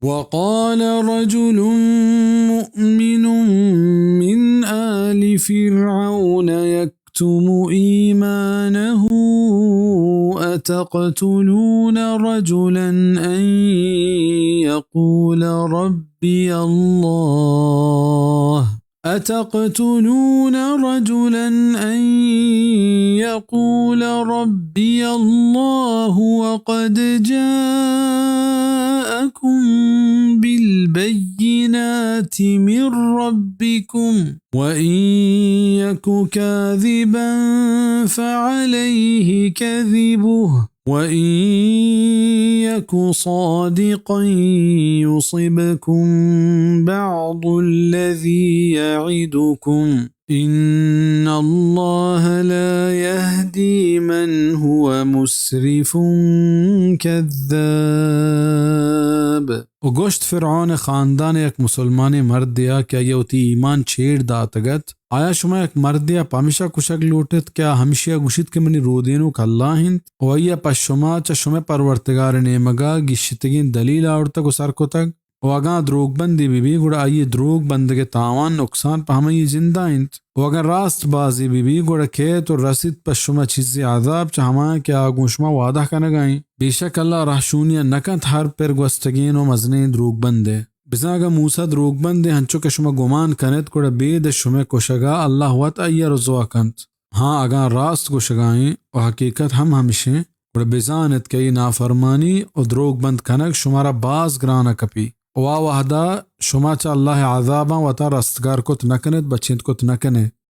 وقال رجل مؤمن من آل فرعون يكتم إيمانه أتقتلون رجلا أن يقول ربي الله أتقتلون رجلا أن يقول ربي الله وقد جاءكم بالبينات من ربكم وإن يك كاذبا فعليه كذبه وإن يك صادقا يصبكم بعض الذي يعدكم إن الله لا يهدي من هو مسرف كذاب۔ و گوشت فرعون خاندان یک مسلمانیں مردے ءَ کہ آئی ءَ وتی ایمان چیر داتگ ات، آیا شما یک مردے ءَ پمیشا کشگ لوٹ ات کہ آ ہمشی ءَ گوشیت کہ منی رودینوک اللہ انت و آئی ءَ پہ شما چہ شمئے پرورتگار ءِ نیمگ ءَ گیشتگیں دلیل آورتگ و سر کتگ؟ و اگاں دروگ بندے بہ بی، گڑا آئی ءِ دروگ بندگ ءِ تاوان نقصان پہ ہمائی ءِ جند ءَ انت۔ و اگاں راست بازے بہ بی، گڑا کیت و رسیت پہ شما چیزے عذاب چہ ہمایاں کہ آ گوں شما وعدہ کنگ ءَ انت۔ بے شک اللہ رہشونی ءَ نہ کنت ہر پر گوستگیں و مزنیں دروگ بندے۔ بزاں اگاں موسیٰ دروگ بندے انچو کہ شما گمان کن ات، گڑا بید ءَ شمئے کشگ ءَ اللہ وت آئی ءَ رزوا کنت۔ ہاں، اگاں راست گوشگ ءَ ایں و حقیقت ہم ہمش ایں، گڑا بزان ات کہ اے نافرمانی و دروگ بند کنگ شمارا باز گران ءَ کپی۔ و آ وہد ءَ شما چہ اللہ ءِ عذاباں وتا رستگار کت نہ کن ات، بچینت کت نہ کن ات۔